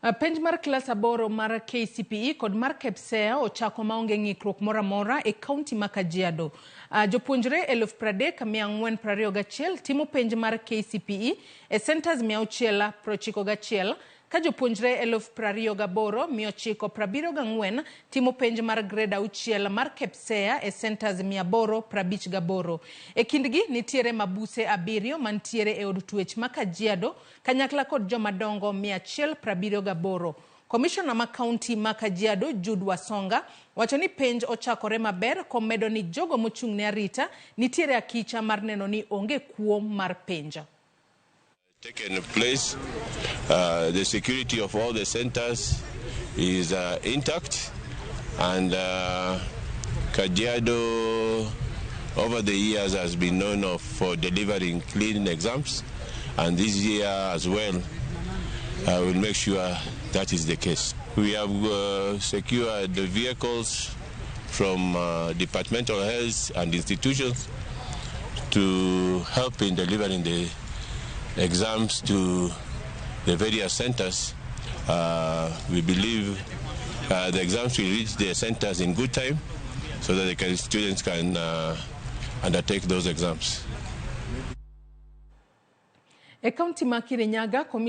Penj mar klas aboro mar KCPE kod mar KPSEA ochako maonge ng'ikruok moro amora e kaunti ma Kajiado. Jopuonjre 30,421 timo penj mar KCPE e centers 691 ka jopuonjre 28,974 timo penj mar grade auchiel mar KPSEA e centers 858. E kindgi nitiere mabuse abiriyo mantiere e od twech ma Kajiado kanyakla kod jomadongo 178. Komishona ma kaunti ma Kajiado Jude Wasonga wacho ni penj ochakore maber komedo ni jogo mochung' ne arita nitiere akicha mar neno ni onge kuo mar penj. Taken place. The security of all the centers is intact, and Kajiado over the years has been known of for delivering clean exams, and this year as well, we'll make sure that is the case. We have secured the vehicles from departmental heads and institutions to help in delivering the exams to the various centers. We believe the exams will reach the centers in good time so that students can undertake those exams. E kaunti ma Kirinyaga.